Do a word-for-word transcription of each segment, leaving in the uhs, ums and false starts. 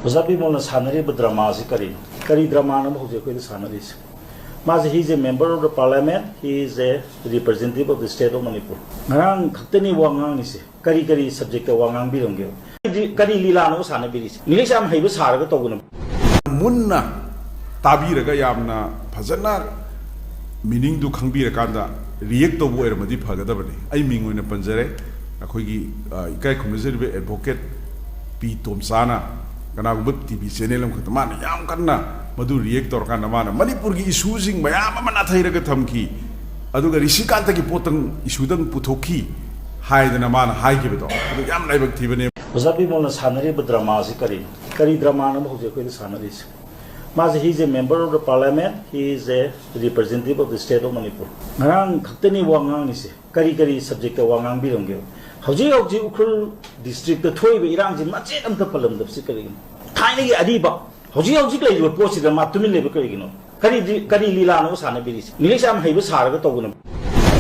ꯑꯣꯖꯥ ꯕꯤꯃꯣꯜꯅ ꯁꯥꯟꯅꯔꯤꯕ ꯗ꯭ꯔꯃꯥꯁꯤ ꯀꯔꯤꯅꯣ? ꯀꯔꯤ ꯗ꯭ꯔꯃꯥꯅꯣ ꯍꯧꯖꯤꯛ ꯑꯩꯈꯣꯏꯗ ꯁꯥꯟꯅꯔꯤꯁꯤ? ꯃꯥꯁꯦ, he is a member of the parliament, he is a representative of the state of Manipur. ꯉꯔꯥꯡ ꯈꯛꯇꯅꯤ ꯋꯥ ꯉꯥꯡꯉꯤꯁꯦ, ꯀꯔꯤ ꯀꯔꯤ ꯁꯕꯖꯦꯛꯇ ꯋꯥ ꯉꯥꯡꯕꯤꯔꯝꯒꯦ? ꯀꯔꯤ ꯂꯤꯂꯥꯅꯣ ꯁꯥꯟꯅꯕꯤꯔꯤꯁꯦ? ꯏꯪꯂꯤꯁ ꯌꯥꯝ ꯍꯩꯕ ꯁꯥꯔꯒ ꯇꯧꯒꯅꯨ꯫ ꯃꯨꯟꯅ ꯇꯥꯕꯤꯔꯒ ꯌꯥꯝꯅ ꯐꯖꯅ ꯃꯤꯅꯤꯡꯗꯨ ꯈꯪꯕꯤꯔꯀꯥꯟꯗ ꯔꯤꯌꯦꯛ ꯇꯧꯕ ꯑꯣꯏꯔꯝꯃꯗꯤ ꯐꯒꯗꯕꯅꯤ꯫ ꯑꯩ ꯃꯤꯡ ꯑꯣꯏꯅ ꯄꯟꯖꯔꯦ, ꯑꯩꯈꯣꯏꯒꯤ ꯏꯀꯥꯏ ꯈꯨꯝꯅꯖꯔꯤꯕ ꯑꯦꯗꯚꯣꯀꯦꯠ ꯄꯤ ꯇꯣꯝꯆꯥꯅ ꯀꯅꯥꯒꯨꯝꯕ ꯇꯤ ꯚꯤ ꯆꯦꯅꯦꯜ ꯑꯃꯈꯛꯇ ꯃꯥꯅ ꯌꯥꯝ ꯀꯟꯅ ꯃꯗꯨ ꯔꯤꯌꯦꯛ ꯇꯧꯔꯀꯥꯟꯗ ꯃꯥꯅ ꯃꯅꯤꯄꯨꯔꯒꯤ ꯏꯁꯨꯁꯤꯡ ꯃꯌꯥꯝ ꯑꯃ ꯅꯥꯊꯩꯔꯒ ꯊꯝꯈꯤ, ꯑꯗꯨꯒ ꯔꯤꯁꯤꯀꯥꯟꯇꯒꯤ ꯄꯣꯠꯇꯪ ꯏꯁꯨꯗꯪ ꯄꯨꯊꯣꯛꯈꯤ ꯍꯥꯏꯗꯅ ꯃꯥꯅ ꯍꯥꯏꯈꯤꯕꯗꯣ ꯑꯗꯨ ꯌꯥꯝ ꯂꯥꯏꯕꯛ ꯊꯤꯕꯅꯦ꯫ ꯑꯣꯖꯥ ꯕꯤꯃꯣꯜꯅ ꯁꯥꯟꯅꯔꯤꯕ ꯗ꯭ꯔꯃꯥꯁꯤ ꯀꯔꯤꯅꯣ? ꯀꯔꯤ ꯗ꯭ꯔꯃꯥꯅꯣ ꯍꯧꯖꯤꯛ ꯑꯩꯈꯣꯏꯗ ꯁꯥꯟꯅꯔꯤꯁꯦ? ꯃꯥꯁꯦ, he is a member of the parliament, he is a representative of the state of Manipur. ꯉꯔꯥꯡ ꯈꯛꯇꯅꯤ ꯋꯥ ꯉꯥꯡꯉꯤꯁꯦ, ꯀꯔꯤ ꯀꯔꯤ ꯁꯕꯖꯦꯛꯇ ꯋꯥ ꯉꯥꯡꯕꯤꯔꯝꯒꯦ? ꯍꯧꯖꯤꯛ ꯍꯧꯖꯤꯛ ꯎꯈ꯭ꯔꯨꯜ ꯗꯤꯁꯇ꯭ꯔꯤꯛꯇ ꯊꯣꯛꯏꯕ ꯏꯔꯥꯡꯁꯤ ꯃꯆꯦꯠ ꯑꯝꯇ ꯄꯜꯂꯝꯗꯕꯁꯤ ꯀꯔꯤꯒꯤꯅꯣ? ꯊꯥꯏꯅꯒꯤ ꯑꯔꯤꯕ, ꯍꯧꯖꯤꯛ ꯍꯧꯖꯤꯛ ꯂꯩꯔꯤꯕ ꯄꯣꯠꯁꯤꯗ ꯃꯥ ꯇꯨꯃꯤꯟ ꯂꯩꯕ ꯀꯔꯤꯒꯤꯅꯣ? ꯀꯔꯤ ꯀꯔꯤ ꯂꯤꯂꯥꯅꯣ ꯁꯥꯟꯅꯕꯤꯔꯤꯁꯤ? ꯏꯪꯂꯤꯁ ꯌꯥꯝ ꯍꯩꯕ ꯁꯥꯔꯒ ꯇꯧꯒꯅꯨ꯫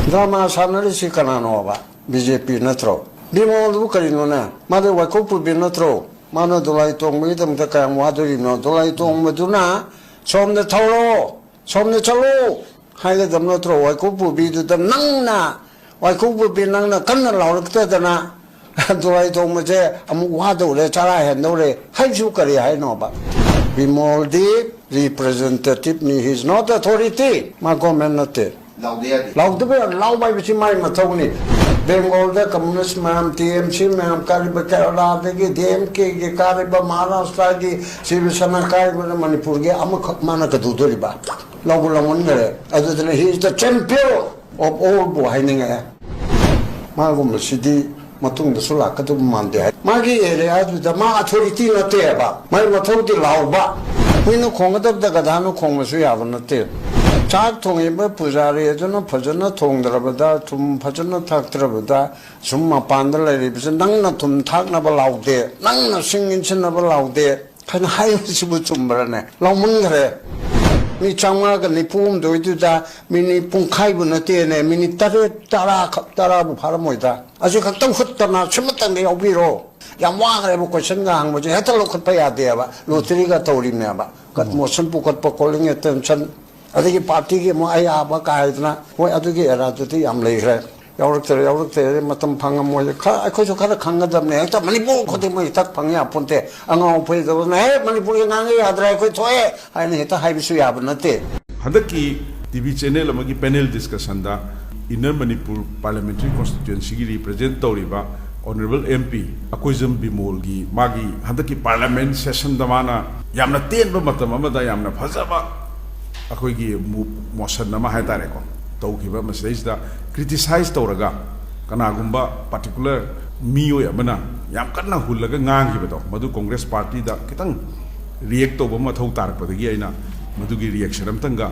ꯗ꯭ꯔꯃꯥ ꯁꯥꯟꯅꯔꯤꯁꯤ ꯀꯅꯥꯅꯣꯕ? ꯕꯤ ꯖꯦ ꯄꯤ ꯅꯠꯇ꯭ꯔꯣ? ꯕꯤꯃꯣꯜꯗꯨꯕꯨ ꯀꯔꯤꯅꯣꯅꯦ? ꯃꯥꯗꯤ ꯋꯥꯏꯈꯣꯛ ꯄꯨꯕꯤ ꯅꯠꯇ꯭ꯔꯣ? ꯃꯥꯅ ꯗꯣꯂꯥꯏ ꯇꯣꯡꯕꯒꯤꯗꯃꯛꯇ ꯀꯌꯥꯝ ꯋꯥꯗꯣꯔꯤꯕꯅꯣ? ꯗꯣꯂꯥꯏ ꯇꯣꯡꯕꯗꯨꯅ ꯁꯣꯝꯗ ꯊꯧꯔꯣ, ꯁꯣꯝꯗ ꯆꯠꯂꯣ ꯍꯥꯏꯒꯗꯕ ꯅꯠꯇ꯭ꯔꯣ? ꯋꯥꯏꯈꯣꯛ ꯄꯨꯕꯤꯗꯨꯗ ꯅꯪꯅ, ꯋꯥꯏꯈꯣꯛ ꯄꯨꯕꯤ ꯅꯪꯅ ꯀꯟꯅ ꯂꯥꯎꯔꯛꯇꯗꯅ ꯗꯣꯂꯥꯏ ꯇꯣꯡꯕꯁꯦ ꯑꯃꯨꯛ ꯋꯥꯗꯧꯔꯦ, ꯆꯔꯥ ꯍꯦꯟꯗꯧꯔꯦ ꯍꯥꯏꯕꯁꯤꯕꯨ ꯀꯔꯤ ꯍꯥꯏꯅꯣꯕ? ꯕꯤꯃꯣꯜꯗꯤ representative ꯅꯤ, he is not authority. ꯃꯥ ꯒꯣꯔꯃꯦꯟ ꯅꯠꯇꯦ꯫ ꯂꯥꯎꯗ ꯌꯥꯗꯦ꯫ ꯂꯥꯎꯗꯕ ꯂꯥꯎꯕ ꯍꯥꯏꯕꯁꯤ ꯃꯥꯒꯤ ꯃꯊꯧꯅꯤ꯫ ꯕꯦꯡꯒꯣꯜꯗ ꯀꯝꯃꯨꯅꯤꯁ ꯃꯌꯥꯝ, ꯇꯤ ꯑꯦꯝ ꯁꯤ ꯃꯌꯥꯝ ꯀꯥꯔꯤꯕ, ꯀꯦꯔꯂꯥꯗꯒꯤ ꯗꯤ ꯑꯦꯝ ꯀꯦꯒꯤ ꯀꯥꯔꯤꯕ, ꯃꯍꯥꯔꯥꯁꯇ꯭ꯔꯥꯒꯤ ꯁꯤꯕ ꯁꯦꯅꯥ ꯀꯥꯔꯤꯕꯅ ꯃꯅꯤꯄꯨꯔꯒꯤ ꯑꯃꯈꯛ ꯃꯥꯅ ꯀꯩꯗꯧꯗꯣꯔꯤꯕ? ꯂꯧꯕ ꯂꯧꯃꯟꯈꯔꯦ꯫ ꯑꯗꯨꯗꯨꯅ he is the champion of all ꯕꯨ ꯍꯥꯏꯅꯤꯡꯉꯛꯑꯦ꯫ ꯃꯥꯒꯨꯝꯕꯁꯤꯗꯤ ꯃꯇꯨꯡꯗꯁꯨ ꯂꯥꯛꯀꯗꯧꯕ ꯃꯥꯟꯗꯦ ꯍꯥꯏ꯫ ꯃꯥꯒꯤ ꯑꯦꯔꯤꯌꯥꯗꯨꯗ ꯃꯥ ꯑꯊꯣꯔꯤꯇꯤ ꯅꯠꯇꯦꯕ꯫ ꯃꯥꯒꯤ ꯃꯊꯧꯗꯤ ꯂꯥꯎꯕ꯫ ꯍꯨꯏꯅ ꯈꯣꯡꯒꯗꯕꯗ ꯒꯙꯥꯅ ꯈꯣꯡꯕꯁꯨ ꯌꯥꯕ ꯅꯠꯇꯦ꯫ ꯆꯥꯛ ꯊꯣꯡꯉꯤꯕ ꯄꯨꯖꯥꯔꯤ ꯑꯗꯨꯅ ꯐꯖꯅ ꯊꯣꯡꯗ꯭ꯔꯕꯗ, ꯊꯨꯝ ꯐꯖꯅ ꯊꯥꯛꯇ꯭ꯔꯕꯗ, ꯁꯨꯝ ꯃꯄꯥꯟꯗ ꯂꯩꯔꯤꯕꯁꯦ, "ꯅꯪꯅ ꯊꯨꯝ ꯊꯥꯛꯅꯕ ꯂꯥꯎꯗꯦ, ꯅꯪꯅ ꯁꯤꯡ ꯏꯟꯁꯤꯟꯅꯕ ꯂꯥꯎꯗꯦ" ꯍꯥꯏꯅ ꯍꯥꯏꯕꯁꯤꯕꯨ ꯆꯨꯝꯕ꯭ꯔꯅꯦ? ꯂꯥꯎꯃꯟꯈ꯭ꯔꯦ꯫ ꯃꯤ ꯆꯥꯝꯃꯉꯥꯒ ꯅꯤꯐꯨ ꯍꯨꯝꯗꯣꯏꯗꯨꯗ ꯃꯤꯅꯤꯠ ꯄꯨꯡꯈꯥꯏꯕꯨ ꯅꯠꯇꯦꯅꯦ, ꯃꯤꯅꯤꯠ ꯇꯔꯦꯠ, ꯇꯔꯥ ꯈꯛ, ꯇꯔꯥꯕꯨ ꯐꯥꯔꯝꯃꯣꯏꯗ꯫ ꯑꯁꯤ ꯈꯛꯇꯪ ꯍꯨꯠꯇꯅ ꯁꯤꯃꯇꯪꯗꯤ ꯌꯥꯎꯕꯤꯔꯣ꯫ ꯌꯥꯝ ꯋꯥꯈ꯭ꯔꯦꯕ, ꯀꯣꯏꯁꯟꯒ ꯍꯪꯕꯁꯦ ꯍꯦꯛꯇ ꯂꯧꯈꯠꯄ ꯌꯥꯗꯦꯕ, ꯂꯣꯇꯔꯤꯒ ꯇꯧꯔꯤꯕꯅꯦꯕ꯫ ꯎꯝ꯫ ꯃꯣꯁꯟ ꯄꯨꯈꯠꯄ, ꯀꯣꯂꯤꯡ ꯑꯦꯇꯦꯟꯁꯟ, ꯑꯗꯒꯤ ꯄꯥꯔꯇꯤꯒꯤ ꯑꯃꯨꯛ ꯑꯌꯥꯕ ꯀꯥꯏꯗꯅ, ꯍꯣꯏ, ꯑꯗꯨꯒꯤ ꯑꯦꯔꯥꯗꯨꯗꯤ ꯌꯥꯝ ꯂꯩꯈ꯭ꯔꯦ꯫ ꯌꯥꯎꯔꯛꯇꯔꯦ, ꯌꯥꯎꯔꯛꯇꯔꯦ, ꯃꯇꯝ ꯐꯪꯉꯝꯃꯣꯏ꯫ ꯈꯔ, ꯑꯩꯈꯣꯏꯁꯨ ꯈꯔ ꯈꯪꯒꯗꯕꯅꯦ꯫ ꯍꯦꯛꯇ ꯃꯅꯤꯄꯨꯔ ꯈꯨꯗꯤꯡꯃꯛ ꯍꯦꯛꯇ ꯐꯪ ꯌꯥꯄꯣꯟꯇꯦ꯫ ꯑꯉꯥꯎ ꯑꯐꯩꯗꯧꯅ, "ꯍꯦ, ꯃꯅꯤꯄꯨꯔꯒꯤ ꯉꯥꯡꯉꯤ ꯌꯥꯗ꯭ꯔꯦ, ꯑꯩꯈꯣꯏ ꯊꯣꯛꯑꯦ" ꯍꯥꯏꯅ ꯍꯦꯛꯇ ꯍꯥꯏꯕꯁꯨ ꯌꯥꯕ ꯅꯠꯇꯦ꯫ ꯍꯟꯗꯛꯀꯤ ꯇꯤ ꯚꯤ ꯆꯦꯅꯦꯜ ꯑꯃꯒꯤ ꯄꯦꯅꯦꯜ ꯗꯤꯁꯀꯁꯟꯗ ꯏꯟꯅꯔ ꯃꯅꯤꯄꯨꯔ ꯄꯥꯔꯂꯤꯌꯥꯃꯦꯟꯇꯔꯤ ꯀꯣꯟꯁꯇꯤꯇ꯭ꯋꯦꯟꯁꯤꯒꯤ ꯔꯤꯄ꯭ꯔꯖꯦꯟ ꯇꯧꯔꯤꯕ ꯑꯣꯅꯔꯦꯕꯜ ꯑꯦꯝ ꯄꯤ ꯑꯀꯣꯏꯖꯝ ꯕꯤꯃꯣꯜꯒꯤ ꯃꯥꯒꯤ ꯍꯟꯗꯛꯀꯤ ꯄꯥꯔꯂꯤꯌꯥꯃꯦꯟ ꯁꯦꯁꯟꯗ ꯃꯥꯅ ꯌꯥꯝꯅ ꯇꯦꯟꯕ ꯃꯇꯝ ꯑꯃꯗ ꯌꯥꯝꯅ ꯐꯖꯕ ꯑꯩꯈꯣꯏꯒꯤ ꯃꯨ-, ꯃꯣꯁꯟ ꯑꯃ ꯍꯥꯏꯇꯥꯔꯦꯀꯣ, ꯇꯧꯈꯤꯕ꯫ ꯃꯁꯤꯗꯩꯁꯤꯗ ꯀ꯭ꯔꯤꯇꯤꯁꯥꯏꯖ ꯇꯧꯔꯒ ꯀꯅꯥꯒꯨꯝꯕ ꯄꯥꯔꯇꯤꯀꯨꯂꯔ ꯃꯤꯑꯣꯏ ꯑꯃꯅ ꯌꯥꯝ ꯀꯟꯅ ꯍꯨꯜꯂꯒ ꯉꯥꯡꯈꯤꯕꯗꯣ, ꯃꯗꯨ ꯀꯣꯡꯒ꯭ꯔꯦꯁ ꯄꯥꯔꯇꯤꯗ ꯈꯤꯇꯪ ꯔꯤꯌꯦꯛ ꯇꯧꯕ ꯃꯊꯧ ꯇꯥꯔꯛꯄꯗꯒꯤ ꯑꯩꯅ ꯃꯗꯨꯒꯤ ꯔꯤꯌꯦꯛꯁꯟ ꯑꯝꯇꯪꯒ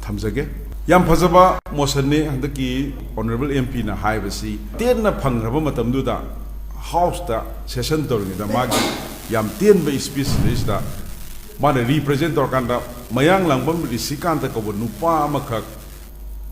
ꯊꯝꯖꯒꯦ꯫ ꯌꯥꯝ ꯐꯖꯕ ꯃꯣꯁꯟꯅꯤ ꯍꯟꯗꯛꯀꯤ ꯑꯣꯅꯔꯦꯕꯜ ꯑꯦꯝ ꯄꯤꯅ ꯍꯥꯏꯕꯁꯤ꯫ ꯇꯦꯟꯅ ꯐꯪꯈ꯭ꯔꯕ ꯃꯇꯝꯗꯨꯗ, ꯍꯥꯎꯁꯇ ꯁꯦꯁꯟ ꯇꯧꯔꯤꯉꯩꯗ, ꯃꯥꯒꯤ ꯌꯥꯝ ꯇꯦꯟꯕ ꯁ꯭ꯄꯤꯆꯁꯤꯗꯩꯁꯤꯗ ꯃꯥꯅ ꯔꯤꯄ꯭ꯔꯖꯦꯟ ꯇꯧꯔꯀꯥꯟꯗ, ꯃꯌꯥꯡꯂꯥꯡꯕꯝ ꯔꯤꯁꯤꯀꯥꯟꯇ ꯀꯧꯕ ꯅꯨꯄꯥ ꯑꯃꯈꯛ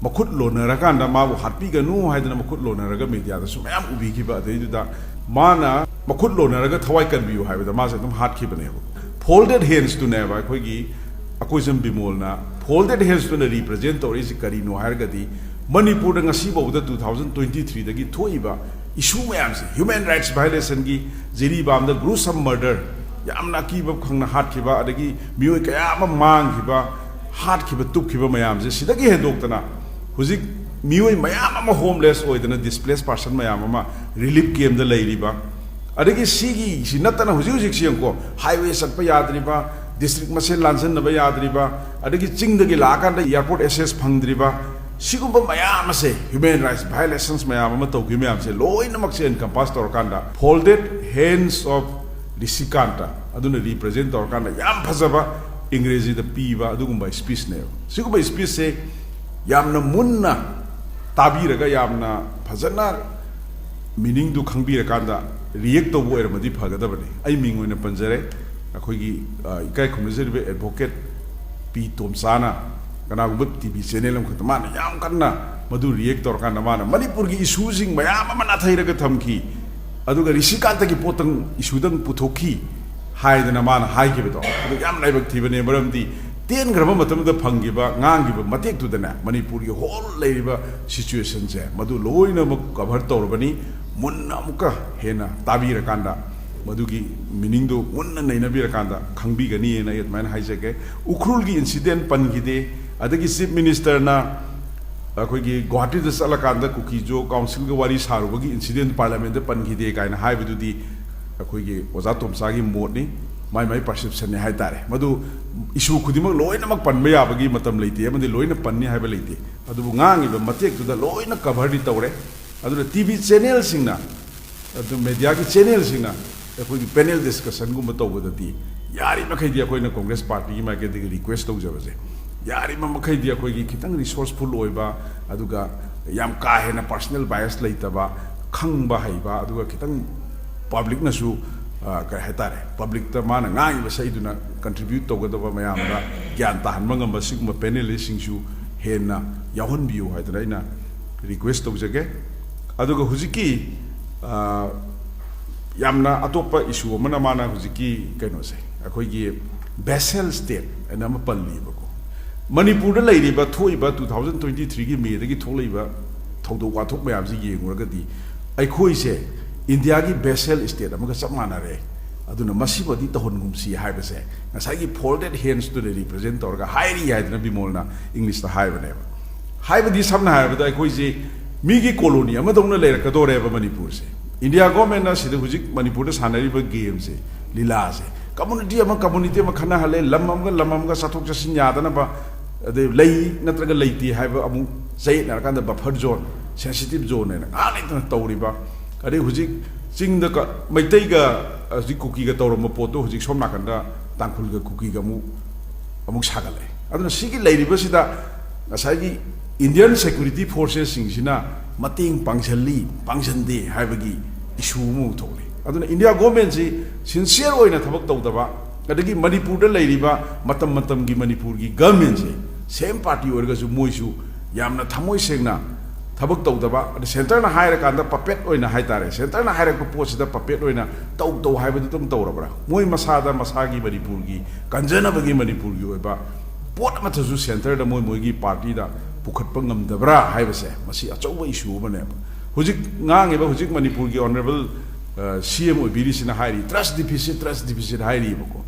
ꯃꯈꯨꯠ ꯂꯣꯟꯅꯔꯀꯥꯟꯗ ꯃꯥꯕꯨ ꯍꯥꯠꯄꯤꯒꯅꯨ ꯍꯥꯏꯗꯅ ꯃꯈꯨꯠ ꯂꯣꯟꯅꯔꯒ ꯃꯦꯗꯤꯌꯥꯗꯁꯨ ꯃꯌꯥꯝ ꯎꯕꯤꯈꯤꯕ, ꯑꯗꯩꯗꯨꯗ ꯃꯥꯅ ꯃꯈꯨꯠ ꯂꯣꯟꯅꯔꯒ ꯊꯋꯥꯏ ꯀꯟꯕꯤꯌꯨ ꯍꯥꯏꯕꯗ ꯃꯥꯁꯦ ꯑꯗꯨꯝ ꯍꯥꯠꯈꯤꯕꯅꯦꯕ꯫ ꯐꯣꯜꯗꯦꯗ ꯍꯦꯟꯁꯇꯨꯅꯦꯕ ꯑꯩꯈꯣꯏꯒꯤ ꯑꯀꯣꯏꯖꯝ ꯕꯤꯃꯣꯜꯅ, ꯐꯣꯜꯗꯦꯗ ꯍꯦꯟꯁꯇꯨꯅ ꯔꯤꯄ꯭ꯔꯖꯦꯟ ꯇꯧꯔꯛꯏꯁꯤ ꯀꯔꯤꯅꯣ ꯍꯥꯏꯔꯒꯗꯤ, ꯃꯅꯤꯄꯨꯔꯗ ꯉꯁꯤ ꯐꯥꯎꯕꯗ two thousand twenty threeꯗꯒꯤ ꯊꯣꯛꯏꯕ ꯏꯁꯨ ꯃꯌꯥꯝꯁꯦ, ꯍ꯭ꯌꯨꯃꯦꯟ ꯔꯥꯏꯠꯁ ꯚꯥꯏꯑꯣꯂꯦꯁꯟꯒꯤ, ꯖꯤꯔꯤꯕꯥꯝꯗ ꯒ꯭ꯔꯨꯁꯝ ꯃꯔꯗꯔ, ꯌꯥꯝꯅ ꯑꯀꯤꯕ ꯈꯪꯅ ꯍꯥꯠꯈꯤꯕ, ꯑꯗꯒꯤ ꯃꯤꯑꯣꯏ ꯀꯌꯥ ꯑꯃ ꯃꯥꯡꯈꯤꯕ, ꯍꯥꯠꯈꯤꯕ, ꯇꯨꯞꯈꯤꯕ ꯃꯌꯥꯝꯁꯦ, ꯁꯤꯗꯒꯤ ꯍꯦꯟꯗꯣꯛꯇꯅ ꯍꯧꯖꯤꯛ ꯃꯤꯑꯣꯏ ꯃꯌꯥꯝ ꯑꯃ ꯍꯣꯝꯂꯦꯁ ꯑꯣꯏꯗꯅ, ꯗꯤꯁꯄ꯭ꯂꯦꯁ ꯄꯥꯔꯁꯟ ꯃꯌꯥꯝ ꯑꯃ ꯔꯤꯂꯤꯐ ꯀꯦꯝꯗ ꯂꯩꯔꯤꯕ, ꯑꯗꯒꯤ ꯁꯤꯒꯤ, ꯁꯤ ꯅꯠꯇꯅ ꯍꯧꯖꯤꯛ ꯍꯧꯖꯤꯛꯁꯤ ꯌꯦꯡꯉꯨꯀꯣ, ꯍꯥꯏꯋꯦ ꯆꯠꯄ ꯌꯥꯗ꯭ꯔꯤꯕ, ꯗꯤꯁꯇ꯭ꯔꯤꯛ ꯃꯁꯦꯜ ꯂꯥꯟꯖꯟꯅꯕ ꯌꯥꯗ꯭ꯔꯤꯕ, ꯑꯗꯒꯤ ꯆꯤꯡꯗꯒꯤ ꯂꯥꯛꯑꯀꯥꯟꯗ ꯑꯦꯌꯥꯔꯄꯣꯔꯠ ꯑꯦꯛꯁꯦꯁ ꯐꯪꯗ꯭ꯔꯤꯕ, ꯁꯤꯒꯨꯝꯕ ꯃꯌꯥꯝ ꯑꯁꯦ, ꯍ꯭ꯌꯨꯃꯦꯟ ꯔꯥꯏꯠꯁ ꯚꯥꯏꯑꯣꯂꯦꯁꯟꯁ ꯃꯌꯥꯝ ꯑꯃ ꯇꯧꯈꯤꯕ ꯃꯌꯥꯝꯁꯦ ꯂꯣꯏꯅꯃꯛꯁꯦ ꯑꯦꯟꯀꯝꯄꯥꯁ ꯇꯧꯔꯀꯥꯟꯗ, ꯐꯣꯜꯗꯦꯗ ꯍꯦꯟꯁ ꯑꯣꯐ ꯔꯤꯁꯤꯀꯥꯟꯇ ꯑꯗꯨꯅ ꯔꯤꯄ꯭ꯔꯖꯦꯟ ꯇꯧꯔꯀꯥꯟꯗ ꯌꯥꯝ ꯐꯖꯕ ꯏꯪꯒ꯭ꯔꯦꯖꯤꯗ ꯄꯤꯕ ꯑꯗꯨꯒꯨꯝꯕ ꯁ꯭ꯄꯤꯆꯅꯦꯕ꯫ ꯁꯤꯒꯨꯝꯕ ꯁ꯭ꯄꯤꯆꯁꯦ ꯌꯥꯝꯅ ꯃꯨꯟꯅ ꯇꯥꯕꯤꯔꯒ, ꯌꯥꯝꯅ ꯐꯖꯅ ꯃꯤꯅꯤꯡꯗꯨ ꯈꯪꯕꯤꯔꯀꯥꯟꯗ ꯔꯤꯌꯦꯛ ꯇꯧꯕ ꯑꯣꯏꯔꯝꯃꯗꯤ ꯐꯒꯗꯕꯅꯤ꯫ ꯑꯩ ꯃꯤꯡ ꯑꯣꯏꯅ ꯄꯟꯖꯔꯦ, ꯑꯩꯈꯣꯏꯒꯤ, ꯑ, ꯏꯀꯥꯏ ꯈꯨꯝꯅꯖꯔꯤꯕ ꯑꯦꯗꯚꯣꯀꯦꯠ ꯄꯤ ꯇꯣꯝꯆꯥꯅ ꯀꯅꯥꯒꯨꯝꯕ ꯇꯤ ꯚꯤ ꯆꯦꯅꯦꯜ ꯑꯃꯈꯛꯇ ꯃꯥꯅ ꯌꯥꯝ ꯀꯟꯅ ꯃꯗꯨ ꯔꯤꯌꯦꯛ ꯇꯧꯔꯀꯥꯟꯗ ꯃꯥꯅ ꯃꯅꯤꯄꯨꯔꯒꯤ ꯏꯁꯨꯁꯤꯡ ꯃꯌꯥꯝ ꯑꯃ ꯅꯥꯊꯩꯔꯒ ꯊꯝꯈꯤ꯫ ꯑꯗꯨꯒ ꯔꯤꯁꯤꯀꯥꯟꯇꯒꯤ ꯄꯣꯠꯇꯪ, ꯏꯁꯨꯗꯪ ꯄꯨꯊꯣꯛꯈꯤ ꯍꯥꯏꯗꯅ ꯃꯥꯅ ꯍꯥꯏꯈꯤꯕꯗꯣ, ꯑꯗꯨ ꯌꯥꯝ ꯂꯥꯏꯕꯛ ꯊꯤꯕꯅꯦ꯫ ꯃꯔꯝꯗꯤ ꯇꯦꯟꯈ꯭ꯔꯕ ꯃꯇꯝꯗ ꯐꯪꯈꯤꯕ, ꯉꯥꯡꯈꯤꯕ ꯃꯇꯦꯛꯇꯨꯗꯅꯦ, ꯃꯅꯤꯄꯨꯔꯒꯤ ꯍꯣꯜ ꯂꯩꯔꯤꯕ ꯁꯤꯆꯨꯋꯦꯁꯟꯁꯦ ꯃꯗꯨ ꯂꯣꯏꯅꯃꯛ ꯀꯚꯔ ꯇꯧꯔꯕꯅꯤ꯫ ꯃꯨꯟꯅ ꯑꯃꯨꯛꯀ ꯍꯦꯟꯅ ꯇꯥꯕꯤꯔꯀꯥꯟꯗ, ꯃꯗꯨꯒꯤ ꯃꯤꯅꯤꯡꯗꯨ ꯃꯨꯟꯅ ꯅꯩꯅꯕꯤꯔꯀꯥꯟꯗ ꯈꯪꯕꯤꯒꯅꯤꯅ ꯑꯩ ꯑꯗꯨꯃꯥꯏꯅ ꯍꯥꯏꯖꯒꯦ꯫ ꯎꯈ꯭ꯔꯨꯜꯒꯤ ꯏꯟꯁꯤꯗꯦꯟ ꯄꯟꯈꯤꯗꯦ, ꯑꯗꯒꯤ ꯆꯤꯐ ꯃꯤꯅꯤꯁꯇꯔꯅ ꯑꯩꯈꯣꯏꯒꯤ ꯒꯨꯋꯥꯍꯥꯇꯤꯗ ꯆꯠꯂꯀꯥꯟꯗ ꯀꯨꯀꯤꯖꯣ ꯀꯥꯎꯟꯁꯤꯜꯒ ꯋꯥꯔꯤ ꯁꯥꯔꯨꯕꯒꯤ ꯏꯟꯁꯤꯗꯦꯟ ꯄꯥꯔꯂꯤꯌꯥꯃꯦꯟꯗ ꯄꯟꯈꯤꯗꯦ ꯀꯥꯏꯅ ꯍꯥꯏꯕꯗꯨꯗꯤ ꯑꯩꯈꯣꯏꯒꯤ ꯑꯣꯖꯥ ꯇꯣꯝꯆꯥꯒꯤ ꯃꯣꯠꯅꯤ, ꯃꯥꯏ ꯃꯥꯏ ꯄꯔꯁꯦꯞꯁꯟꯅꯤ ꯍꯥꯏꯇꯥꯔꯦ꯫ ꯃꯗꯨ ꯏꯁꯨ ꯈꯨꯗꯤꯡꯃꯛ ꯂꯣꯏꯅꯃꯛ ꯄꯟꯕ ꯌꯥꯕꯒꯤ ꯃꯇꯝ ꯂꯩꯇꯦ, ꯑꯃꯗꯤ ꯂꯣꯏꯅ ꯄꯟꯅꯤ ꯍꯥꯏꯕ ꯂꯩꯇꯦ꯫ ꯑꯗꯨꯕꯨ ꯉꯥꯡꯉꯤꯕ ꯃꯇꯦꯛꯇꯨꯗ ꯂꯣꯏꯅ ꯀꯚꯔꯗꯤ ꯇꯧꯔꯦ꯫ ꯑꯗꯨꯅ ꯇꯤ ꯚꯤ ꯆꯦꯅꯦꯜꯁꯤꯡꯅ, ꯑꯗꯨ ꯃꯦꯗꯤꯌꯥꯒꯤ ꯆꯦꯅꯦꯜꯁꯤꯡꯅ ꯑꯩꯈꯣꯏꯒꯤ ꯄꯦꯅꯦꯜ ꯗꯤꯁꯀꯁꯟꯒꯨꯝꯕ ꯇꯧꯕꯗꯗꯤ ꯌꯥꯔꯤꯕꯃꯈꯩꯗꯤ ꯑꯩꯈꯣꯏꯅ ꯀꯣꯡꯒ꯭ꯔꯦꯁ ꯄꯥꯔꯇꯤꯒꯤ ꯃꯥꯏꯀꯩꯗꯒꯤ ꯔꯤꯀ꯭ꯋꯦꯁ ꯇꯧꯖꯕꯁꯦ, ꯌꯥꯔꯤꯕ ꯃꯈꯩꯗꯤ ꯑꯩꯈꯣꯏꯒꯤ ꯈꯤꯇꯪ ꯔꯤꯁꯣꯔꯁꯐꯨꯜ ꯑꯣꯏꯕ, ꯑꯗꯨꯒ ꯌꯥꯝ ꯀꯥ ꯍꯦꯟꯅ ꯄꯥꯔꯁꯣꯅꯦꯜ ꯕꯥꯏꯁ ꯂꯩꯇꯕ, ꯈꯪꯕ ꯍꯩꯕ, ꯑꯗꯨꯒ ꯈꯤꯇꯪ ꯄꯕ꯭ꯂꯤꯛꯅꯁꯨ, ꯑ, ꯀꯩ ꯍꯥꯏꯇꯥꯔꯦ, ꯄꯕ꯭ꯂꯤꯛꯇ ꯃꯥꯅ ꯉꯥꯡꯉꯤꯕ ꯏꯁꯩꯗꯨꯅ ꯀꯟꯇ꯭ꯔꯤꯕ꯭ꯌꯨꯠ ꯇꯧꯒꯗꯕ ꯃꯌꯥꯝꯗ ꯒ꯭ꯌꯥꯟ ꯇꯥꯍꯟꯕ ꯉꯝꯕ ꯁꯤꯒꯨꯝꯕ ꯄꯦꯅꯦꯂꯤꯁꯁꯤꯡꯁꯨ ꯍꯦꯟꯅ ꯌꯥꯎꯍꯟꯕꯤꯌꯨ ꯍꯥꯏꯗꯅ ꯑꯩꯅ ꯔꯤꯀ꯭ꯋꯦꯁ ꯇꯧꯖꯒꯦ꯫ ꯑꯗꯨꯒ ꯍꯧꯖꯤꯛꯀꯤ, ꯑ, ꯌꯥꯝꯅ ꯑꯇꯣꯞꯄ ꯏꯁꯨ ꯑꯃꯅ, ꯃꯥꯅ ꯍꯧꯖꯤꯛꯀꯤ ꯀꯩꯅꯣꯁꯦ, ꯑꯩꯈꯣꯏꯒꯤ ꯕꯦꯁꯦꯜ ꯁ꯭ꯇꯦꯠ ꯍꯥꯏꯅ ꯑꯃ ꯄꯜꯂꯤꯕꯀꯣ꯫ ꯃꯅꯤꯄꯨꯔꯗ ꯂꯩꯔꯤꯕ, ꯊꯣꯛꯏꯕ ꯇꯨ ꯊꯥꯎꯖꯟ ꯇ꯭ꯋꯦꯟꯇꯤ ꯊ꯭ꯔꯤꯒꯤ ꯃꯦꯗꯒꯤ ꯊꯣꯛꯂꯛꯏꯕ ꯊꯧꯗꯣꯛ ꯋꯥꯊꯣꯛ ꯃꯌꯥꯝꯁꯤ ꯌꯦꯡꯉꯨꯔꯒꯗꯤ, ꯑꯩꯈꯣꯏꯁꯦ ꯏꯟꯗꯤꯌꯥꯒꯤ ꯕꯦꯁꯦꯜ ꯁ꯭ꯇꯦꯠ ꯑꯃꯒ ꯆꯞ ꯃꯥꯟꯅꯔꯦ꯫ ꯑꯗꯨꯅ ꯃꯁꯤꯃꯗꯤ ꯇꯧꯍꯟꯒꯨꯝꯁꯤ ꯍꯥꯏꯕꯁꯦ ꯉꯁꯥꯏꯒꯤ ꯐꯣꯜꯗꯦꯗ ꯍꯦꯟꯁꯇꯨꯅ ꯔꯤꯄ꯭ꯔꯖꯦꯟ ꯇꯧꯔꯒ ꯍꯥꯏꯔꯤ ꯍꯥꯏꯗꯅ ꯕꯤꯃꯣꯜꯅ ꯏꯪꯂꯤꯁꯇ ꯍꯥꯏꯕꯅꯦꯕ꯫ ꯍꯥꯏꯕꯗꯤ, ꯁꯝꯅ ꯍꯥꯏꯔꯕꯗ, ꯑꯩꯈꯣꯏꯁꯤ ꯃꯤꯒꯤ ꯀꯣꯂꯣꯅꯤ ꯑꯃꯗꯧꯅ ꯂꯩꯔꯛꯀꯗꯣꯔꯦꯕ ꯃꯅꯤꯄꯨꯔꯁꯦ꯫ ꯏꯟꯗꯤꯌꯥ ꯒꯣꯔꯃꯦꯟꯅ ꯁꯤꯗ ꯍꯧꯖꯤꯛ ꯃꯅꯤꯄꯨꯔꯗ ꯁꯥꯟꯅꯔꯤꯕ ꯒꯦꯝꯁꯦ, ꯂꯤꯂꯥꯁꯦ, ꯀꯝꯃꯨꯅꯤꯇꯤ ꯑꯃ ꯀꯝꯃꯨꯅꯤꯇꯤ ꯑꯃ ꯈꯠꯅꯍꯜꯂꯦ, ꯂꯝ ꯑꯃꯒ ꯂꯝ ꯑꯃꯒ ꯆꯠꯊꯣꯛ ꯆꯠꯁꯤꯟ ꯌꯥꯗꯅꯕ, ꯑꯗꯩ ꯂꯩ ꯅꯠꯇ꯭ꯔꯒ ꯂꯩꯇꯦ ꯍꯥꯏꯕ ꯑꯃꯨꯛ ꯆꯌꯦꯠꯅꯔꯀꯥꯟꯗ ꯕꯐꯔ ꯖꯣꯟ, ꯁꯦꯟꯁꯤꯇꯤꯞ ꯖꯣꯟ ꯍꯥꯏꯅ ꯉꯥꯏꯍꯥꯛ ꯂꯩꯇꯅ ꯇꯧꯔꯤꯕ, ꯑꯗꯩ ꯍꯧꯖꯤꯛ ꯆꯤꯡꯗ ꯀ-, ꯃꯩꯇꯩꯒ ꯍꯧꯖꯤꯛ ꯀꯨꯀꯤꯒ ꯇꯧꯔꯝꯕ ꯄꯣꯠꯇꯣ ꯍꯧꯖꯤꯛ ꯁꯣꯝ ꯅꯥꯀꯟꯗ ꯇꯥꯡꯈꯨꯜꯒ ꯀꯨꯀꯤꯒ ꯑꯃꯨꯛ, ꯑꯃꯨꯛ ꯁꯥꯒꯠꯂꯛꯑꯦ꯫ ꯑꯗꯨꯅ ꯁꯤꯒꯤ ꯂꯩꯔꯤꯕꯁꯤꯗ ꯉꯁꯥꯏꯒꯤ ꯏꯟꯗꯤꯌꯟ ꯁꯦꯀ꯭ꯌꯨꯔꯤꯇꯤ ꯐꯣꯔꯁꯦꯁꯁꯤꯡꯁꯤꯅ ꯃꯇꯦꯡ ꯄꯥꯡꯁꯤꯜꯂꯤ, ꯄꯥꯡꯁꯤꯟꯗꯦ ꯍꯥꯏꯕꯒꯤ ꯏꯁꯨ ꯑꯃꯃꯨꯛ ꯊꯣꯛꯂꯤ꯫ ꯑꯗꯨꯅ ꯏꯟꯗꯤꯌꯥ ꯒꯣꯔꯃꯦꯟꯁꯤ ꯁꯤꯟꯁꯤꯌꯔ ꯑꯣꯏꯅ ꯊꯕꯛ ꯇꯧꯗꯕ, ꯑꯗꯒꯤ ꯃꯅꯤꯄꯨꯔꯗ ꯂꯩꯔꯤꯕ ꯃꯇꯝ ꯃꯇꯝꯒꯤ ꯃꯅꯤꯄꯨꯔꯒꯤ ꯒꯔꯃꯦꯟꯁꯦ, ꯁꯦꯝ ꯄꯥꯔꯇꯤ ꯑꯣꯏꯔꯒꯁꯨ, ꯃꯣꯏꯁꯨ ꯌꯥꯝꯅ ꯊꯃꯣꯏ ꯁꯦꯡꯅ ꯊꯕꯛ ꯇꯧꯗꯕ, ꯑꯗ centreꯅ ꯍꯥꯏꯔꯀꯥꯟꯗ puppet ꯑꯣꯏꯅ ꯍꯥꯏꯇꯥꯔꯦ, centreꯅ ꯍꯥꯏꯔꯛꯄ ꯄꯣꯠꯁꯤꯗ puppet ꯑꯣꯏꯅ ꯇꯧ ꯇꯧ ꯍꯥꯏꯕꯗꯨ ꯑꯗꯨꯝ ꯇꯧꯔꯕ꯭ꯔꯥ? ꯃꯣꯏ ꯃꯁꯥꯗ ꯃꯁꯥꯒꯤ ꯃꯅꯤꯄꯨꯔꯒꯤ, ꯀꯟꯖꯅꯕꯒꯤ ꯃꯅꯤꯄꯨꯔꯒꯤ ꯑꯣꯏꯕ ꯄꯣꯠ ꯑꯃꯠꯇꯁꯨ centreꯗ ꯃꯣꯏ ꯃꯣꯏꯒꯤ partyꯗ ꯄꯨꯈꯠꯄ ꯉꯝꯗꯕ꯭ꯔꯥ ꯍꯥꯏꯕꯁꯦ, ꯃꯁꯤ ꯑꯆꯧꯕ issue ꯑꯃꯅꯦꯕ꯫ ꯍꯧꯖꯤꯛ ꯉꯥꯡꯉꯤꯕ, ꯍꯧꯖꯤꯛ ꯃꯅꯤꯄꯨꯔꯒꯤ honourable, ꯑ, C M ꯑꯣꯏꯕꯤꯔꯤꯁꯤꯅ ꯍꯥꯏꯔꯤ, trust deficit, trust deficit ꯍꯥꯏꯔꯤꯕꯀꯣ꯫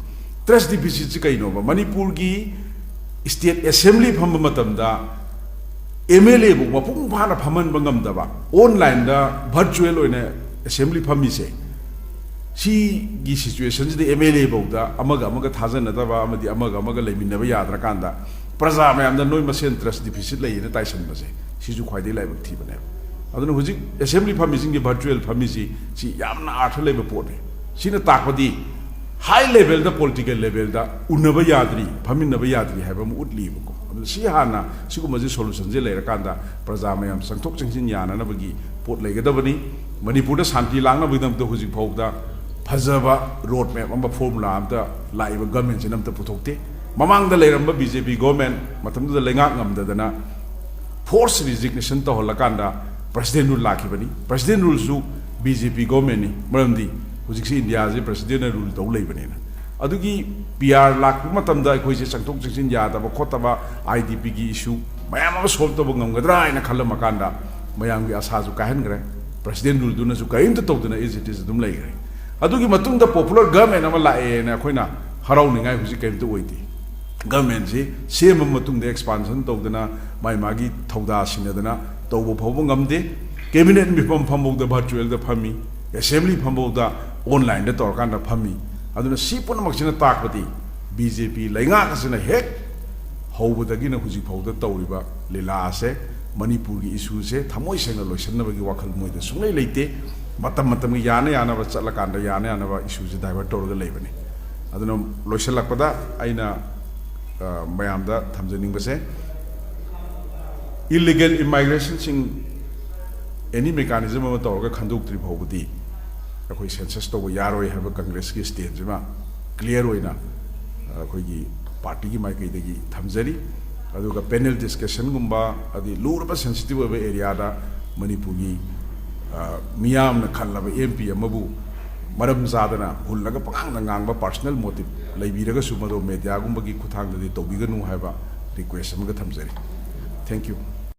Trust deficitꯁꯤ ꯀꯩꯅꯣꯕ? ꯃꯅꯤꯄꯨꯔꯒꯤ state assembly ꯐꯝꯕ ꯃꯇꯝꯗ MLA ꯕꯨ ꯃꯄꯨꯡ ꯐꯥꯅ ꯐꯝꯍꯟꯕ ꯉꯝꯗꯕ, onlineꯗ virtual ꯑꯣꯏꯅ assembly ꯐꯝꯃꯤꯁꯦ, ꯁꯤꯒꯤ situationꯁꯤꯗ MLA ꯐꯥꯎꯗ ꯑꯃꯒ ꯑꯃꯒ ꯊꯥꯖꯅꯗꯕ ꯑꯃꯗꯤ ꯑꯃꯒ ꯑꯃꯒ ꯂꯩꯃꯤꯟꯅꯕ ꯌꯥꯗ꯭ꯔꯀꯥꯟꯗ, ꯄ꯭ꯔꯖꯥ ꯃꯌꯥꯝꯗ ꯅꯣꯏ ꯃꯁꯦꯟ trust deficit ꯂꯩꯌꯦꯅ ꯇꯥꯏꯁꯟꯕꯁꯦ, ꯁꯤꯁꯨ ꯈ꯭ꯋꯥꯏꯗꯒꯤ ꯂꯥꯏꯕꯛ ꯊꯤꯕꯅꯦꯕ꯫ ꯑꯗꯨꯅ ꯍꯧꯖꯤꯛ assembly ꯐꯝꯃꯤꯁꯤꯡꯒꯤ virtual ꯐꯝꯃꯤꯁꯤ, ꯁꯤ ꯌꯥꯝꯅ ꯑꯥꯔꯊ ꯂꯩꯕ ꯄꯣꯠꯅꯤ꯫ ꯁꯤꯅ ꯇꯥꯛꯄꯗꯤ high levelꯗ, political levelꯗ ꯎꯅꯕ ꯌꯥꯗ꯭ꯔꯤ, ꯐꯝꯃꯤꯟꯅꯕ ꯌꯥꯗ꯭ꯔꯤ ꯍꯥꯏꯕ ꯑꯃ ꯎꯠꯂꯤꯕꯀꯣ꯫ ꯑꯗꯨꯅ ꯁꯤ ꯍꯥꯟꯅ ꯁꯤꯒꯨꯝꯕꯁꯤ solutionꯁꯦ ꯂꯩꯔꯀꯥꯟꯗ ꯄ꯭ꯔꯖꯥ ꯃꯌꯥꯝ ꯆꯪꯊꯣꯛ ꯆꯪꯁꯤꯟ ꯌꯥꯅꯅꯕꯒꯤ ꯄꯣꯠ ꯂꯩꯒꯗꯕꯅꯤ꯫ ꯃꯅꯤꯄꯨꯔꯗ ꯁꯥꯟꯇꯤ ꯂꯥꯛꯅꯕꯒꯤꯗꯃꯛꯇ ꯍꯧꯖꯤꯛ ꯐꯥꯎꯕꯗ ꯐꯖꯕ road map ꯑꯃ, formula ꯑꯝꯇ ꯂꯥꯛꯏꯕ governmentꯁꯤꯅ ꯑꯝꯇ ꯄꯨꯊꯣꯛꯇꯦ꯫ ꯃꯃꯥꯡꯗ ꯂꯩꯔꯝꯕ BJP government ꯃꯇꯝꯗꯨꯗ ꯂꯩꯉꯥꯛ ꯉꯝꯗꯗꯅ force resignation ꯇꯧꯍꯜꯂꯀꯥꯟꯗ president rule ꯂꯥꯛꯈꯤꯕꯅꯤ꯫ President ruleꯁꯨ BJP governmentꯅꯤ, ꯃꯔꯝꯗꯤ ꯍꯧꯖꯤꯛꯁꯤ ꯏꯟꯗꯤꯌꯥꯁꯦ presidentꯅ rule ꯇꯧ ꯂꯩꯕꯅꯤꯅ꯫ ꯑꯗꯨꯒꯤ PR ꯂꯥꯛꯄ ꯃꯇꯝꯗ ꯑꯩꯈꯣꯏꯁꯦ ꯆꯪꯊꯣꯛ ꯆꯪꯁꯤꯟ ꯌꯥꯗꯕ ꯈꯣꯠꯇꯕ, IDPꯒꯤ issue ꯃꯌꯥꯝ ꯑꯃ solve ꯇꯧꯕ ꯉꯝꯒꯗ꯭ꯔꯥ ꯍꯥꯏꯅ ꯈꯜꯂꯝꯃꯀꯥꯟꯗ ꯃꯌꯥꯝꯒꯤ ꯑꯁꯥꯁꯨ ꯀꯥꯏꯍꯟꯈ꯭ꯔꯦ꯫ President ruleꯗꯨꯅꯁꯨ ꯀꯔꯤꯝꯇ ꯇꯧꯗꯅ as it is ꯑꯗꯨꯝ ꯂꯩꯈ꯭ꯔꯦ꯫ ꯑꯗꯨꯒꯤ ꯃꯇꯨꯡꯗ popular government ꯑꯃ ꯂꯥꯛꯑꯦꯅ ꯑꯩꯈꯣꯏꯅ ꯍꯔꯥꯎꯅꯤꯡꯉꯥꯏ ꯍꯧꯖꯤꯛ ꯀꯔꯤꯝꯇ ꯑꯣꯏꯗꯦ꯫ Governmentꯁꯤ ꯁꯦꯝꯃ ꯃꯇꯨꯡꯗ expansion ꯇꯧꯗꯅ, ꯃꯥꯏ ꯃꯥꯒꯤ ꯊꯧꯗꯥ ꯁꯤꯟꯅꯗꯅ ꯇꯧꯕ ꯐꯥꯎꯕ ꯉꯝꯗꯦ꯫ Cabinet ꯃꯤꯐꯝ ꯐꯝꯐꯧꯗ virtualꯗ ꯐꯝꯃꯤ, assembly ꯐꯝꯐꯧꯗ onlineꯗ ꯇꯧꯔꯀꯥꯟꯗ ꯐꯝꯃꯤ꯫ ꯑꯗꯨꯅ ꯁꯤ ꯄꯨꯝꯅꯃꯛꯁꯤꯅ ꯇꯥꯛꯄꯗꯤ BJP ꯂꯩꯉꯥꯛ ꯑꯁꯤꯅ ꯍꯦꯛ ꯍꯧꯕꯗꯒꯤꯅ ꯍꯧꯖꯤꯛ ꯐꯥꯎꯗ ꯇꯧꯔꯤꯕ ꯂꯤꯂꯥ ꯑꯁꯦ, ꯃꯅꯤꯄꯨꯔꯒꯤ issueꯁꯦ ꯊꯃꯣꯏ ꯁꯦꯡꯅ ꯂꯣꯏꯁꯤꯟꯅꯕꯒꯤ ꯋꯥꯈꯜ ꯃꯣꯏꯗ ꯁꯨꯡꯂꯩ ꯂꯩꯇꯦ꯫ ꯃꯇꯝ ꯃꯇꯝꯒꯤ ꯌꯥꯅ ꯌꯥꯅꯕ ꯆꯠꯂꯀꯥꯟꯗ ꯌꯥꯅ ꯌꯥꯅꯕ issueꯁꯦ divert ꯇꯧꯔꯒ ꯂꯩꯕꯅꯤ꯫ ꯑꯗꯨꯅ ꯂꯣꯏꯁꯤꯜꯂꯛꯄꯗ ꯑꯩꯅ, ꯑ, ꯃꯌꯥꯝꯗ ꯊꯝꯖꯅꯤꯡꯕꯁꯦ, illegal immigrationꯁꯤꯡ any mechanism ꯑꯃ ꯇꯧꯔꯒ ꯈꯟꯗꯣꯛꯇ꯭ꯔꯤ ꯐꯥꯎꯕꯗꯤ ꯑꯩꯈꯣꯏ census ꯇꯧꯕ ꯌꯥꯔꯣꯏ ꯍꯥꯏꯕ Congressꯀꯤ standꯁꯤꯃ clear ꯑꯣꯏꯅ, ꯑ, ꯑꯩꯈꯣꯏꯒꯤ partyꯒꯤ ꯃꯥꯏꯀꯩꯗꯒꯤ ꯊꯝꯖꯔꯤ꯫ ꯑꯗꯨꯒ ꯄꯦꯅꯦꯜ ꯗꯤꯁꯀꯁꯟꯒꯨꯝꯕ, ꯑꯗꯩ ꯂꯨꯔꯕ ꯁꯦꯟꯁꯤꯇꯤꯚ ꯑꯣꯏꯕ ꯑꯦꯔꯤꯌꯥꯗ ꯃꯅꯤꯄꯨꯔꯒꯤ, ꯑ, ꯃꯤꯌꯥꯝꯅ ꯈꯜꯂꯕ ꯑꯦꯝ ꯄꯤ ꯑꯃꯕꯨ ꯃꯔꯝ ꯆꯥꯗꯅ ꯍꯨꯜꯂꯒ ꯄꯉꯥꯡꯗ ꯉꯥꯡꯕ ꯄꯥꯔꯁꯣꯅꯦꯜ ꯃꯣꯇꯤꯚ ꯂꯩꯕꯤꯔꯒꯁꯨ ꯃꯗꯨ ꯃꯦꯗꯤꯌꯥꯒꯨꯝꯕꯒꯤ ꯈꯨꯠꯊꯥꯡꯗꯗꯤ ꯇꯧꯕꯤꯒꯅꯨ ꯍꯥꯏꯕ ꯔꯤꯀ꯭ꯋꯦꯁ ꯑꯃꯒ ꯊꯝꯖꯔꯤ꯫ Thank you꯫